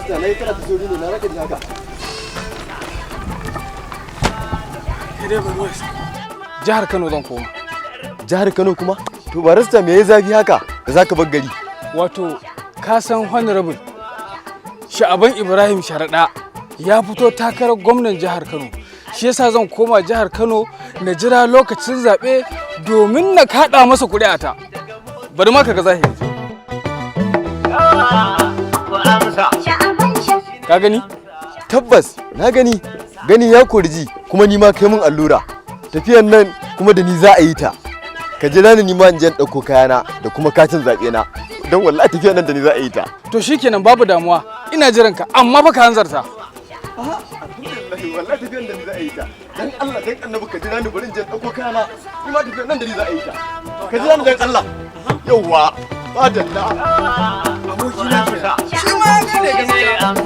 Barista, na yi kana ta sauri ne, na raka ji haka. Jihar Kano zan koma. Jihar Kano kuma? To barista, me ya zafi haka da zaka bar gari? Wato ka san Honorable Sha'aban Ibrahim Sharaɗa ya fito takarar gwamnan jihar Kano. Shi yasa zan koma jihar Kano na jira lokacin zaɓe domin na kaɗa masa ƙuri'ata. Bari ma ka ga zahiri. Ka gani? Tabbas, na gani. Gani ya kori ji, kuma ni ma kai mun allura. Tafiyan nan kuma da ni za a yi ta. Ka jira ni, ni ma in je in ɗauko kayana da kuma katin zaɓe na. Don wallahi tafiyan nan da ni za a yi ta. To shikenan, babu damuwa. Ina jiran ka, amma fa ka hanzarta. Alhamdulillah, wallahi tafiyan da ni za a yi ta. Dan Allah dan Annabi ka jira ni, bari in je in ɗauko kayana. Ni ma tafiyan nan da ni za a yi ta. Ka jira ni dan Allah. Yawwa, madalla. Abokina kenan. Shi ma ya gane gaskiya.